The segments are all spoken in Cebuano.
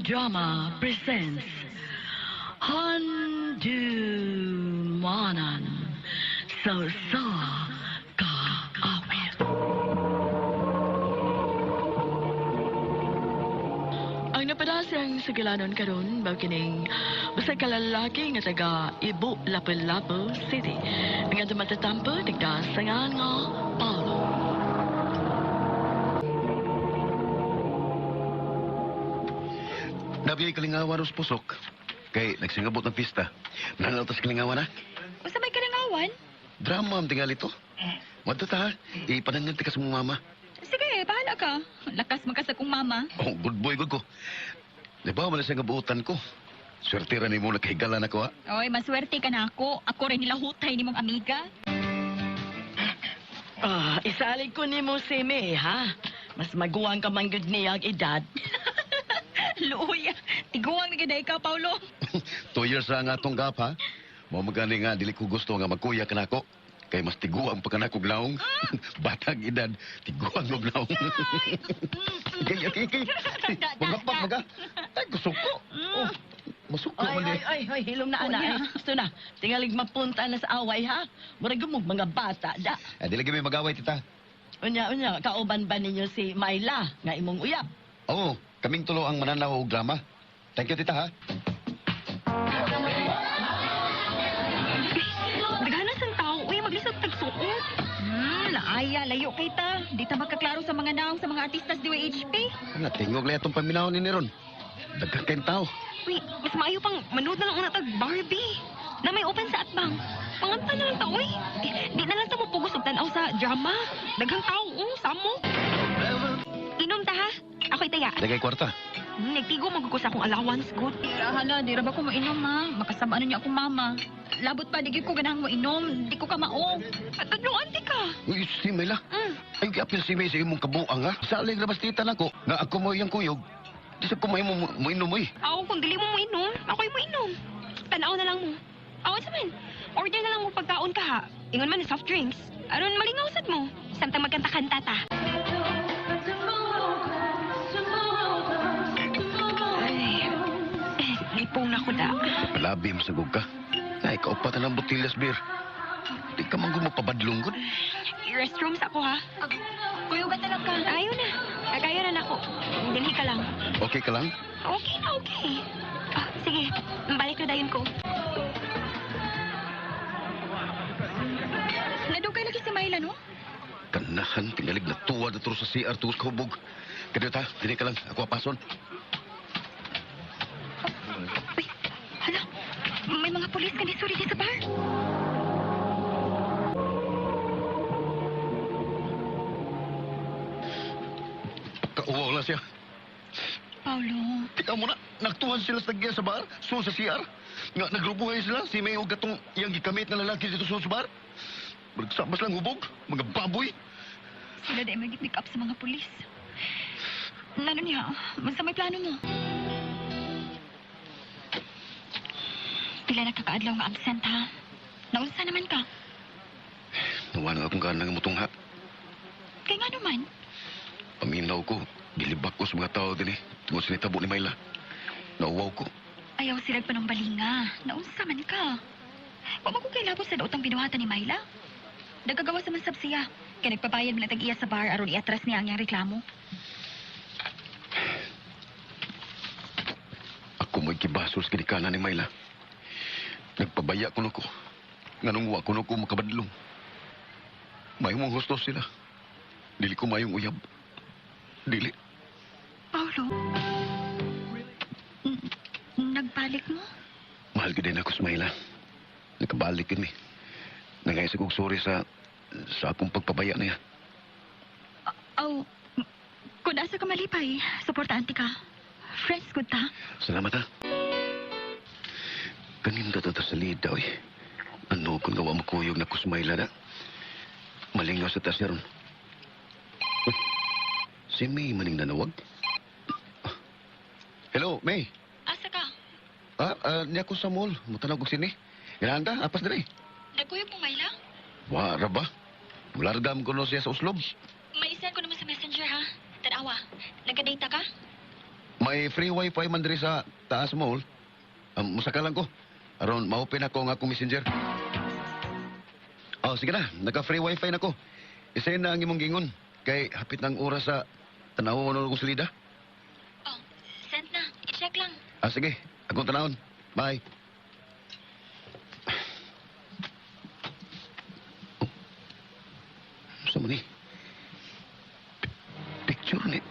Drama presents Handumanan sa Sa Kaawit. Ang napadasang sa galanon karon mao kining usa ka lalaki nga taga Ibo, Lapu-Lapu City. Ang atong matatampo nagdasangan nga Paulo. Nabiyay kalingawan ros pusok. Kay nagsingabot ng pista. Nanalo tas kalingawan ha? Unsa may kalingawan? Drama ang tingali to. Madto ta ha? Ipanangan ka sa mong mama. Sige, bahala ka. Lakas man ka sa kong mama. Oh, good boy, good ko. Di ba, wala siya nga buotan ko. Swerte ra nimo nakahigala na ko ha. Oy, maswerte ka na ako. Ako rin nilahutay ni mong amiga. Ah, isalig ko nimo si May, ha? Mas maguwang ka man gud niya ang edad. Luya. Tiguang na gyud ka, Paulo. 2 years ra nga atong gap ha. Mao magani nga dili ko gusto nga magkuya ka nako. Kay mas tiguang pa kanako naong. Batang edad, tiguang og naong. Okay, okay, okay. Magapak maga. Ay, gusto ko. Oh, masuko Ay, man ay, di. ay, ay, hilom na, ana. Unya. Ay, gusto na. Tingalig mapunta na sa away, ha? Murag gumog mga bata, da. Ah, dili gyud may magaway, tita. Unya, unya, kauban ba ninyo si Myla, nga imong uyab? Oo, kaming tulo ang mananaw og drama. Thank you, tita, ha? Daghanan sang tao, uy, maglisod tagsuot. Naaya, layo kay ta. Di ta magkaklaro sa mga naong sa mga artistas DYHP. Ano, tingog lang itong paminaw ni Neron. Daghang kayong tao. Uy, mas maayo pang manood na lang una tag Barbie. Na may open sa atbang. Panganta na lang ta, uy. Eh, di na lang ta mo pugos og tan-aw sa drama. Daghang tao, oh, samo. Inom ta ha. Ako'y taya. Dagay kwarta. Nagtigo man ko sa akong allowance, good. Hala, di ra ba ko mainom ha? Makasama niya akong mama. Labot pa, di gyud ko ganahang moinom. Di ko ka mao. At tadluan di ka. Uy, si Mela. Ay, giapil si May sa imong kabuang, ha? Salig labas tita nako. Nga ako mo iyang kuyog. Di sa ko may mo mo eh. Ako, kung dili mo moinom, ako'y moinom. Tanaw na lang mo. Aw, sa man. Order na lang mo pagkaon ka ha. Ingon man soft drinks. Aron malingaw sad mo. Samtang magkanta-kanta ta. Ay, eh, lipong na ko da. Palabi mo sagog ka. Ay, kaupat na ng botillas beer. Di ka man gumapabadlong gud. Restroom sa ako ha. Kuyugan na lang ka. Ayaw na. Kaya na nako. Dinhi ka lang. Okay ka lang? Okay na, okay. Ah, sige, balik na dayon ko. Nadugay lagi si Myla, no? Kanahan, tingalig na tuwa na sa CR tungos kahubog. Kadiyot ha, dili ka lang. Ako apason. Uy, hala. May mga pulis ka ni Suri sa bar. Kauwaw lang siya. Paulo, Tika mo na, nagtuwan sila sa tagya sa bar, so sa CR. Nga, nagrubuhay sila, si May og gatong iyang gikamit na lalaki dito sa bar. Magsabas lang hubog, mga baboy. Sila dahil mag-pick up sa mga pulis. Lalo niya, basta may plano mo. Pila nakakaadlaw nga absent, ha? Naunsa naman ka? Nawa na akong ganang mutungha. Kaya nga naman. Paminaw ko, gilibak ko sa mga tao din eh. Tungod sa nitabo ni Mayla. Nauwaw ko. Ayaw sila pa ng balinga. Naunsa man ka. Wa man ko kay labot sa daotang binuhatan ni Myla. Nagkagawa sa mansab siya. Kaya nagpabayad man ang tag-iya sa bar aron iatras niya ang iyang reklamo. Ako mo'y gibasol sa ginikanan ni Mayla. Nagpabaya ko na ko. Nganong wa ko na ko makabadlong. Mayong husto sila. Dili ko mayong uyab. Dili. Paulo, nagbalik mo? Mahal ko din ako sa Mayla. Nakabalik kami. Nangaysa kong sorry sa akong pagpabaya niya. Aw, kung asa ka malipay, suportaan ti ka. Friends good ta. Salamat ha. Kaninda ta sa lida, oy. Ano kung gawa makuyog na kusmayla na? Malingaw sa tas ron. Uy, si May maning nanawag. Ah. Hello, May. Asa ka? Niya ko sa mall. Mutanaw kong sini. Ganahan ka? Apas diri. Nagkuyog mo, Myla? Wa ra ba? Mulargam ko no siya sa uslob. May isend ko naman sa messenger, ha? Tanawa, nagka-data ka? May free wifi man diri sa taas mall. Musaka lang ko. Aron ma-open ako ang akong messenger. Oh, sige na. Naka-free wifi na ko. Isend na ang imong gingon. Kay hapit ng oras sa tanawon na kong silida. Oh, send na. I-check lang. Ah, sige. Akong tanawon. Bye. Oh. Sa man ni? Picture ni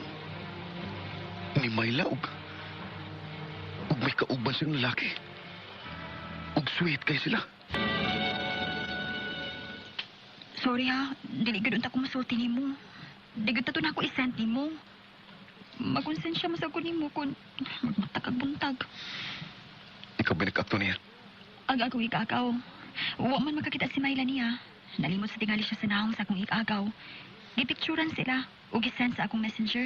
Myla og may kauban siyang lalaki. Og sweet kay sila. Sorry ha, dili gud unta ko masulti nimo. Di gud ta to nako i-send nimo. Magkonsensya mo sa ko nimo kun magmatag kag buntag. Ikaw ba nag-akto niya? Ang akong ikagaw. Wa man makakita si Myla niya. Nalimot sa tingali siya sa naong sa akong ikagaw. Gipicturan sila ug gi-send sa akong messenger.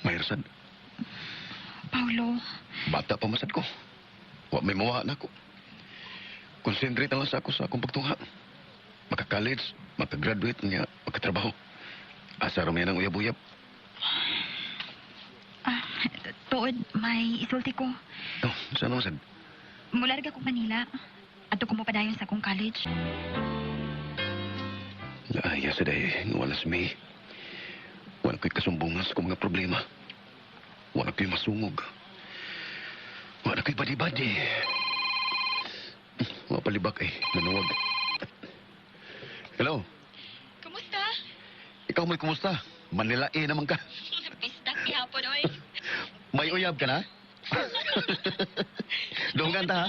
Mayroon sad. Paulo, Bata pa masad ko. Wa may mawa na ako. Concentrate na lang sa ako sa akong pagtungha. Maka-college, maka-graduate niya, makatrabaho. Asa ra man ang uyab-uyab. ah, tuod may isulti ko. Oh, saan naman sad? Mularga ko Manila. Adto ko mopadayon sa akong college. Naaya sa day, nga wala si May. Wala ko'y kasumbungan sa akong mga problema. Wala ko'y masungog. Wala ko'y badi-badi. Mga palibak ay, nanuwag. Hello, Kumusta? ikaw mo'y kumusta? Manila eh naman ka. Bistak gihapon oy. May uyab ka na? Dunggan ta, ha?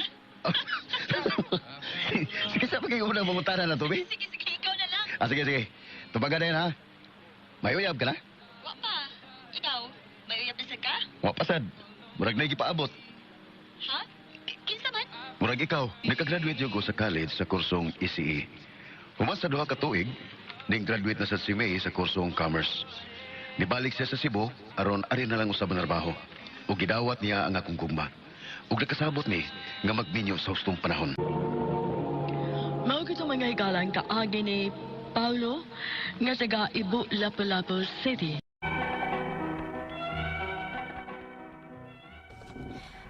Sige, sa pagiging unang mangutana na, Toby. Sige, sige, ikaw na lang. Ah, sige, sige. Tubaga na yun, ha? May uyab ka na? Wa pa. Ikaw, may uyab na sa ka? Wapasad. Murag na gipaabot. Ha? Kinsa man? Murag ikaw, nakagraduate yung ko sa college sa kursong ECE. Human sa duha ka tuig, ning graduate na sa si May sa kursong Commerce. Nibalik siya sa Cebu, aron ari na lang usab ang trabaho. Ug gidawat niya ang akong gugma. Ug nakasabot ni nga magminyo sa hustong panahon. Mao kito mga higalang kaagi ni Paulo nga taga Ibo, Lapu-Lapu City.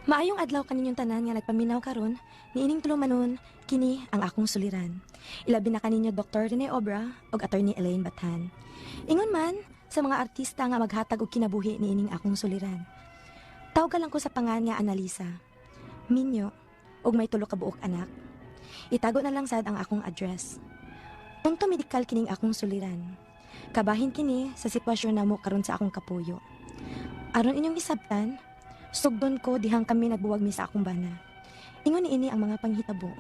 Maayong adlaw kaninyong tanan nga nagpaminaw karon, niining tulumanon, kini ang akong suliran. Ilabi na kaninyo Dr. Rene Obra ug Attorney Elaine Bathan. Ingon man sa mga artista nga maghatag og kinabuhi niining akong suliran. Tawga lang ko sa pangan nga Analisa. Minyo ug may tulo ka buok anak. Itago na lang sad ang akong address. Punto medikal kining akong suliran. Kabahin kini sa sitwasyon namo karon sa akong kapuyo. Aron inyong isabtan, sugdon ko dihang kami nagbuwag mi sa akong bana. Ingon ni ini ang mga panghitabo.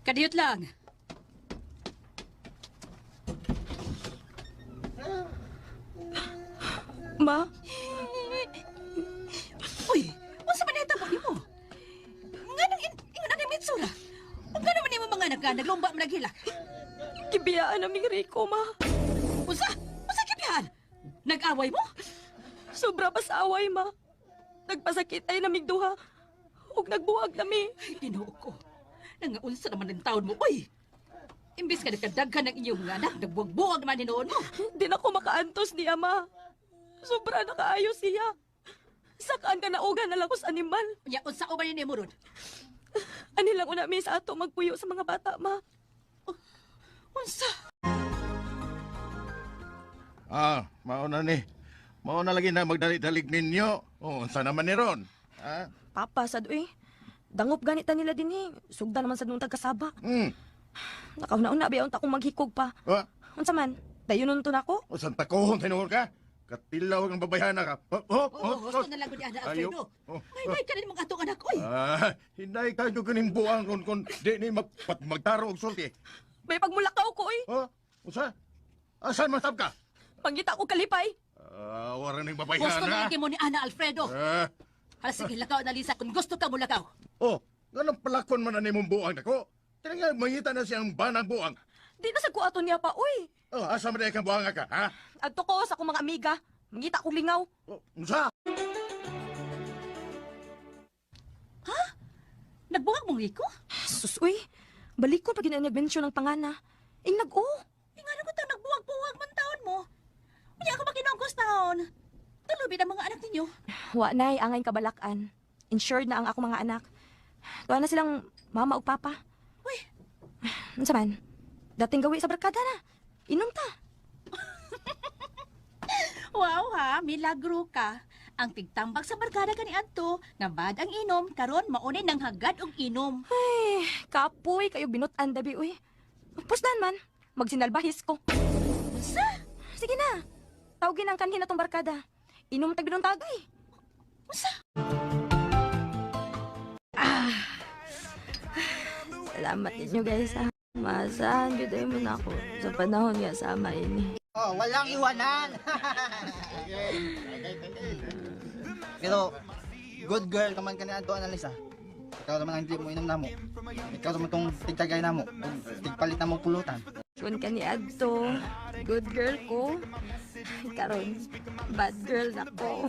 Kadiyot lang. Ma, Uy, unsa man nahitabo nimo? Nganong ingon ang imitsura? Ug ngano man nimo mga anak nga naglumba man naghilak? gibiyaan naming Rico, ma. Unsa? Unsa gibihan? Nag-away mo? Sobra pa sa away, ma. Nagpasakit ay namig duha. Ug nagbuwag nami. Ay, Ginoo ko. Nangaunsa naman ang taon mo, uy. Imbis ka nagkadaghan ng inyong mga anak, nagbuwag-buwag naman hinuon mo. Di na ko makaantos niya, ma. Sobra na kaayo siya. Sakaan ka naugan na lang ko sa animal. Unya, unsa o man nimo ron? Ani lang una mi sa ato magpuyo sa mga bata, ma. Unsa? Ah, mauna ni. Mauna lagi na magdali-dalig ninyo. Oh, unsa naman ni ron? Ha? Papa, sad uy. Dangop ganita nila din eh. Sugda naman sa nung tagkasaba. Nakauna-una ba unta akong maghikog pa. Ah, Unsa man? Dayon nun to nako. usan takohon tinuod ka? Katilaw ang babayhana ka. Oh, oh, Oo, oh, gusto na lang gud ni Ana Ayo. Alfredo. Oh, May may ka rin mong atong anak, uy. Ah, hinay kayo ganing buang ron kon di ni magtaro og sulti. May pagmulakaw ko uy. Oh, unsa? Asan man sab ka? Pangita ko kalipay. Ah, wala ning Gusto babayhana. na lang mo ni Ana Alfredo. Ah, Hala sige, lakaw na Lisa kung gusto ka mo lakaw. oh, nganong palakon man ani mong buang nako? Tinga mangita na siyang banang buang. Di na sa ko ato niya pa uy. Oh, asa man kang buang ka, ha? Adto ko sa akong mga amiga. Mangita kong lingaw. Oh, unsa? Nagbuwag mong riko? Sus, uy. Balik ko pag ginanyag-mention ng pangana. Ing nag-o. Ingano ko to, nagbuwag-buwag man taon mo. Unya ako makinongkos taon. Tulubi na mga anak ninyo. Wa nay, angay kabalakan. Insured na ang ako mga anak. Tuwa na silang mama ug papa. Uy. Unsa man? Dating gawi sa barkada na. Inom ta. Wow ha, milagro ka. Ang tigtambak sa barkada kani adto, nga bad ang inom, karon maunay nang hagad og inom. Ay, kapoy kayo binutan dabi uy. Pusdan man, magsinalbahis ko. Unsa? Sige na. Tawgin ang kanhin atong barkada. Inom tag binuntagay. Unsa? Ah. Salamat ninyo guys ha. Maasahan gyud ay mo na ako sa panahon nga sama ini. Oh, walang iwanan. Pero good girl ka man kani adto Analisa. Ikaw naman ang hindi mo inom namo. Ikaw naman tong tigtagay namo. Tigpalit namo pulutan. Kun kani adto, good girl ko. Karon, bad girl na ko.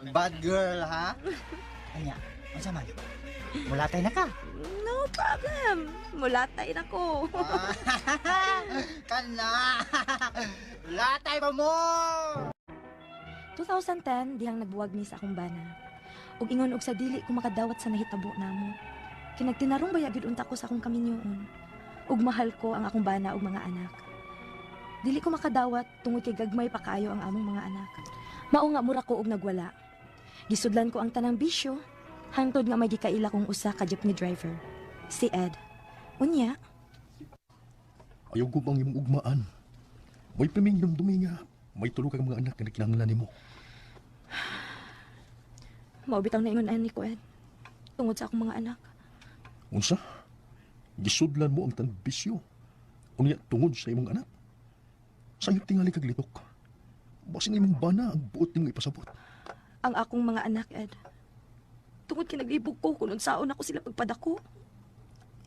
Bad girl ha. Anya, unsa man? Mulatay na ka. No problem. Mulatay na ko. Kana. Latay pa mo. 2010 dihang nagbuwag mi sa akong bana. Ug ingon og sa dili ko makadawat sa nahitabo namo. Kay nagtinarong baya gyud unta ko sa akong kaminyoon. Ug mahal ko ang akong bana ug mga anak. Dili ko makadawat tungod kay gagmay pa kaayo ang among mga anak. Mao nga mura ko og nagwala. Gisudlan ko ang tanang bisyo hangtod nga may gikaila kong usa ka jeepney driver, si Ed. Unya, Ayaw ko bang imong ugmaan. May piming dumi nga. May tulo kang mga anak nga nagkinahanglan nimo. mao bitaw na ingon ani ko Ed. Tungod sa akong mga anak. Unsa? Gisudlan mo ang tanbisyo. Unya tungod sa imong anak. Sayop tingali kag litok. Basin imong bana ang buot nimo ipasabot. Ang akong mga anak, Ed. Tungod kay naglibog ko kung unsaon ako sila pagpadako.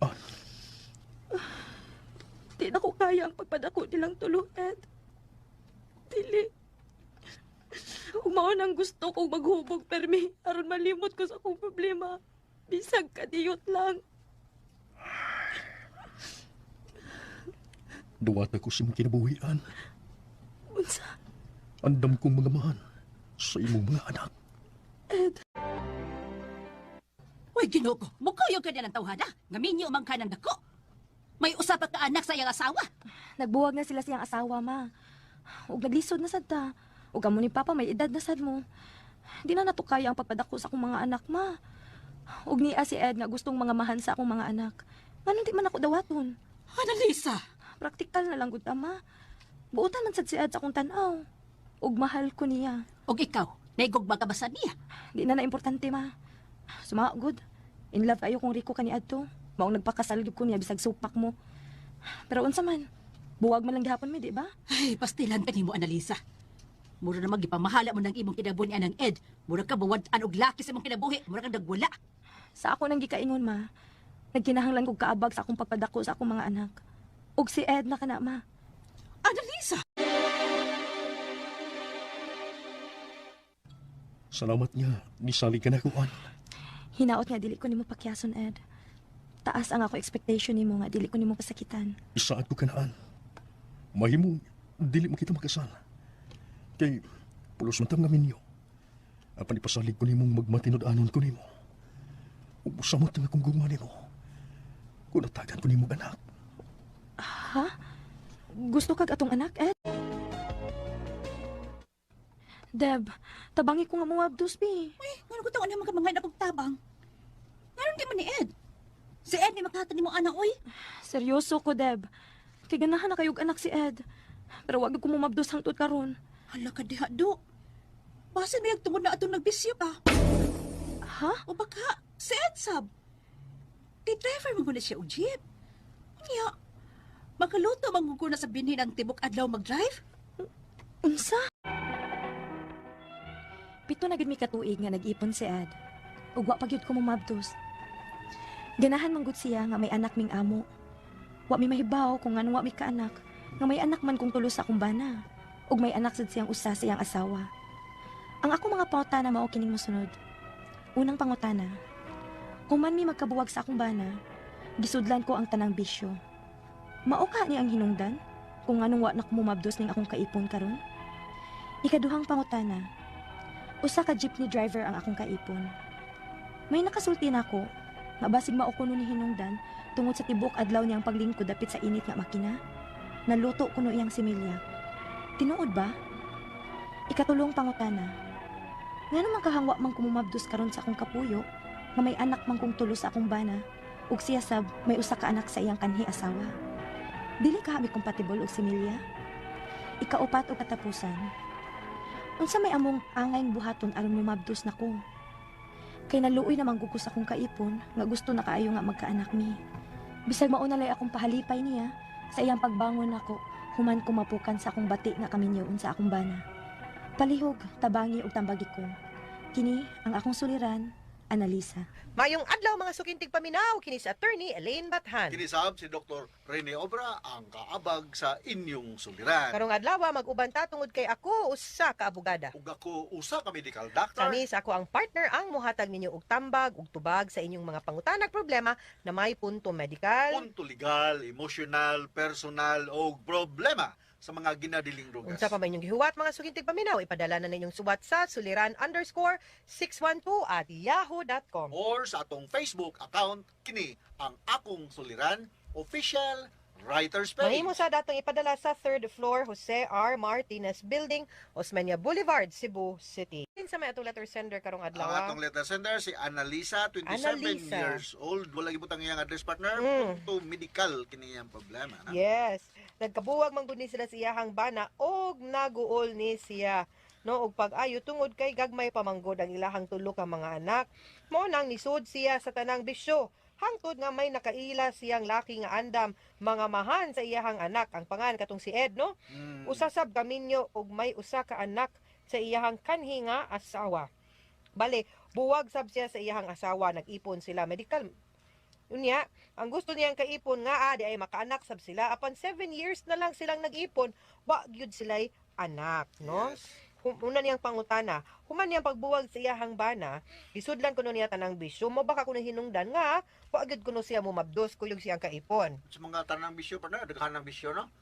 Ah. Di na ko kaya ang pagpadako nilang tulo, Ed. Dili. Umaon ang gusto kong maghubog permi aron malimot ko sa akong problema. Bisag kadiyot lang. Duwata ko sa imong kinabuhian. Unsa? Andam kong mga mahan sa imong mga anak. Ed. Uy, Ginoo ko, mukuyog ka niya ng tawhana. Nga minyo man ka ng dako. May usa pa ka anak sa iyang asawa. Nagbuwag na sila siyang asawa, ma. Ug naglisod na sad ta. Ug amo ni Papa may edad na sad mo. Di na nato kaya ang pagpadako sa akong mga anak, ma. Ug niya si Ed nga gustong mga mahan sa akong mga anak. Nganong di man ako dawaton? Analisa, Praktikal na lang gud ta, ma. Buotan man sad si Ed sa akong tan-aw. Ug mahal ko niya. og ikaw, naigugma ka ba sa niya? Di na na importante, ma. Suma gud. In love kayo kung Rico kani adto. Maong nagpakasal gyud ko niya bisag supak mo. Pero unsa man? Buwag man lang gihapon mi, di ba? Ay, pastilan ka nimo, Analisa. Mura na magipamahala mo ng imong kinabuhi anang Ed. Mura ka buwad-an og laki sa imong kinabuhi. Mura kang nagwala. Sa ako nang gikaingon, ma. Nagkinahanglan kog kaabag sa akong pagpadako sa akong mga anak. Ug si Ed na kana, ma. Analisa! Salamat nga nisalig ka na kuan. Hinaot nga dili ko nimo pakyason, Ed. Taas ang ako expectation nimo nga dili ko nimo pasakitan. Isaad ko kanaan. Mahimong dili mo kita makasal. Kay pulos man nga minyo. Apan ipasalig ko nimong magmatinud-anon ko nimo. Ug usamot nga akong gugma nimo. Kung natagan ko nimo anak. Ha? Gusto kag atong anak, Ed? Deb, tabangi ko nga muabdos, bi. Uy, ngano ko taon naman ka mga akong tabang. Ngano di man ni Ed? Si Ed ni makatag nimo anak, oy. Seryoso ko, Deb. Kay ganahan na kayog anak si Ed. Pero wag ko mumabdos hangtod karon. Hala ka diha, do. Basin may tungod na atong nagbisyo ka. Ha? O baka, si Ed sab. Di driver man gud na siya og jeep. Unya, makaluto man gud ko na sa binhin ang tibok adlaw mag-drive. Unsa? 7 na gud mi katuig nga nag-ipon si Ed. Ug wa pa gyud ko mumabdos. Ganahan man gud siya nga may anak ming amo. Wa mi mahibaw kung nganong wa mi kaanak, nga may anak man kung tulos sa akong bana. Ug may anak sad siyang usa sa iyang asawa. Ang ako mga pangutana mao kining mosunod. Unang pangutana. Kung man mi magkabuwag sa akong bana, gisudlan ko ang tanang bisyo. Mao ka ni ang hinungdan kung nganong wa na ko mumabdos ning akong kaipon karon? Ikaduhang pangutana. Usa ka jeepney driver ang akong kaipon. May nakasulti nako nga basig mao kuno ni hinungdan tungod sa tibuok adlaw niyang paglingkod dapit sa init nga makina. Naluto kuno iyang similya. Tinuod ba? Ikatulong pangutana. Ngano man kahang wa man ko mumabdos karon sa akong kapuyo, nga may anak man kong tulo sa akong bana, ug siya sab may usa ka anak sa iyang kanhi asawa? Dili kaha mi compatible og similya? Ikaupat og katapusan. Unsa may among angayng buhaton aron mumabdos nako? Kay naluoy naman gud ko sa akong kaipon nga gusto na kaayo nga magkaanak mi. Bisag mao na lay akong pahalipay niya sa iyang pagbangon nako human ko mapukan sa akong bati nga kaminyoon sa akong bana. Palihog, tabangi ug tambagi ko. Kini ang akong suliran, Analisa. Mayong adlaw, mga suking tigpaminaw, kini si Attorney Elaine Bathan. Kini sab si Dr. Rene Obra, ang kaabag sa inyong suliran. Karong adlaw mag-uban ta tungod kay ako usa ka abogada. Ug ako usa ka medical doctor. Kami sa ako ang partner ang mohatag ninyo og tambag ug tubag sa inyong mga pangutanag problema na may punto medical, Punto legal, emotional, personal o problema sa mga ginadiling rugas. Unsa pa man inyong gihuwat, mga suking tigpaminaw, ipadala na ninyong suwat sa suliran_612@yahoo.com. Or sa atong Facebook account, kini ang Akong Suliran Official Writers Page. Mahimo sa datong ipadala sa third floor, Jose R. Martinez Building, Osmeña Boulevard, Cebu City. Sa may atong letter sender karong adlaw. Ang atong letter sender si Annalisa, 27 Annalisa. Years old. Wala gibutang iyang address, partner. Punto medical kini iyang problema. Na? Yes. Nagkabuwag man gud ni sila sa iyahang bana og naguol ni siya, no, og pag-ayo tungod kay gagmay pamanggod ang ilahang tulo ka mga anak. Mao nang nisud siya sa tanang bisyo. Hangtod nga may nakaila siyang laki nga andam mangamahan sa iyahang anak. Ang pangan katong si Ed, no? Usa sab kaminyo og may usa ka anak sa iyahang kanhi nga asawa. Bale, buwag sab siya sa iyahang asawa, nag-ipon sila medical. Unya, ang gusto niyang kaipon nga di ay makaanak sab sila, apan 7 years na lang silang nag-ipon, wa gyud sila'y anak, no? Una niyang pangutana, human niyang pagbuwag sa iyahang bana, gisudlan kuno niya tanang bisyo, mo baka kuno hinungdan nga wa gyud kuno siya mumabdos kuyog siyang kaipon. Sa mga tanang bisyo, partner, daghan ng bisyo, no?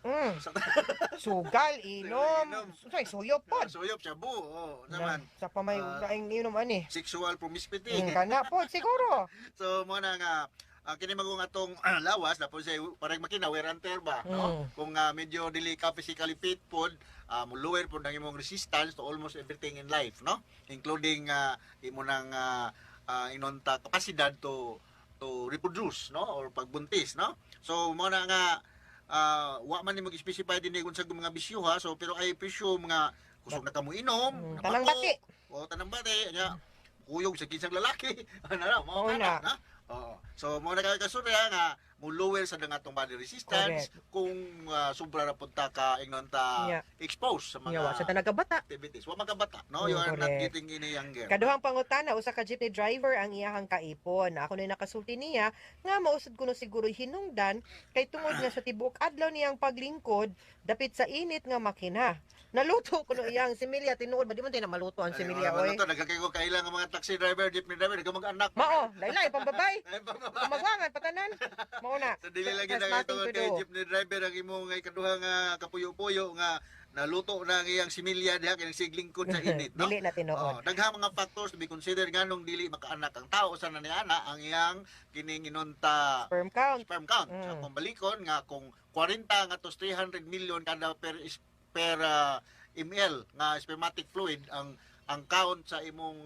Sugal, inom, unsay suyop pod. Suyop, shabu, oh, naman. Sa pa may laing inom ani. Sexual promiscuity. Kana pod siguro. So mo na nga kini magong atong lawas na po siya parang makina wear and tear ba, no? Kung medyo dili ka physically fit pod, mo lower pod ang imong resistance to almost everything in life, no? Including imo nang inonta kapasidad to reproduce, no, or pagbuntis, no? So mo na nga wa man ni mag-specify din kung sa mga bisyo ha. So pero ay presume nga kusog na kamo inom, Tanang nabato, bati. o tanang bati nya, kuyog sa kinsang lalaki, ano na mo Oo na na. na. Oo. So mo na kay kasurya nga mo lower sa nga atong body resistance kung sobra na punta ka ingnon ta expose sa mga Nya, wa sa tanang kabata. activities. Wa magkabata, no? You are not Correct. getting any younger. Kaduhang pangutana, usa ka jeepney driver ang iyahang kaipon. Ako na nakasulti niya nga mausad kuno siguro hinungdan kay tungod nga sa tibuok adlaw niyang paglingkod dapit sa init nga makina. Naluto kuno iyang similya. Tinuod ba di man tayo na maluto ang similya, Ay, oy? wala to, nagkakay ko kailang ang mga taxi driver, jeepney driver, nagkamag-anak. Mao, laylay pambabay. Pamagwangan patanan. Mao na. Sa dili lagi Has na nothing ito to kay do. jeepney driver ang imong ngay kaduha nga kapuyo-puyo nga naluto na ang iyang similya diha kay nagsiglingkod sa init, no? Dili na tinuod. Oh, daghang mga factors to be considered nganong dili makaanak ang tao sa na niana ang iyang kining inonta sperm count. Sperm count. Sa kung balikon nga kung 40 nga to 300 million kada per ml nga spermatic fluid ang count sa imong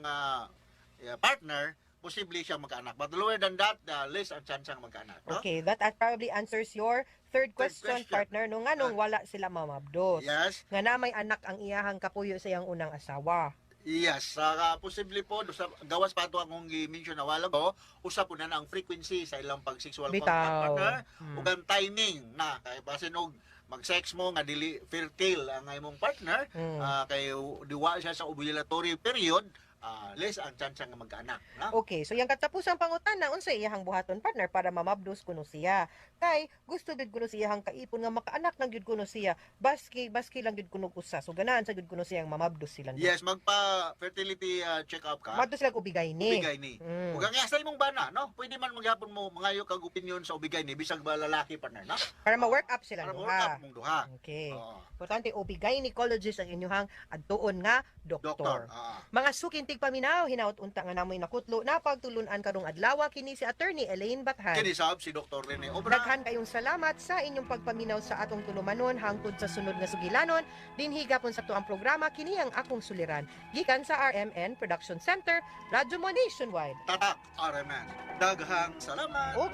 partner, posible siyang magkaanak. But lower than that, less ang chance ang magkaanak. No? Okay, that probably answers your third question, question. partner, no, nganong wala sila mamabdos. Yes. Nga na may anak ang iyahang kapuyo sa iyang unang asawa. Yes, posible po sa gawas pa ato akong gi-mention na wala ko, usa po na na ang frequency sa ilang pag-sexual contact, Bitaw. partner, ug ang timing na kay basin og mag-sex mo nga dili fertile ang imong partner, kay diwa siya sa ovulatory period, less ang chance nga magkaanak, no? Okay, so yang katapusang pangutana, unsa iyahang buhaton, partner, para mamabdos kuno siya? Kay gusto gid kuno siyahang kaipon nga makaanak lang gyud kuno siya. Baski baski lang gyud kuno usa. So ganahan sa gyud kuno siyang mamabdos sila. Yes, magpa fertility check up ka. Madto sila og OB-GYN. OB-GYN. Ug ang asa imong bana, no? Pwede man maghapon mo mangayo kag opinion sa OB-GYN bisag ba lalaki, partner, no? Para ma-work up sila Para duha. ma-work up mong duha. Okay. Oo. Importante, OB-gynecologist ang inyuhang adtuon nga doktor. Doktor. Ah. Mga suking tigpaminaw, hinaut unta nga namoy nakutlo na pagtulunan karong adlaw, kini si Attorney Elaine Bathan. Kini sab si Dr. Rene Obra. Daghan kayong salamat sa inyong pagpaminaw sa atong tulumanon hangtod sa sunod nga sugilanon. Dinhi gapon sa tuang programa, kini ang akong suliran. Gikan sa RMN Production Center, Radyo Mo Nationwide. Tatak RMN. Daghang salamat. Ug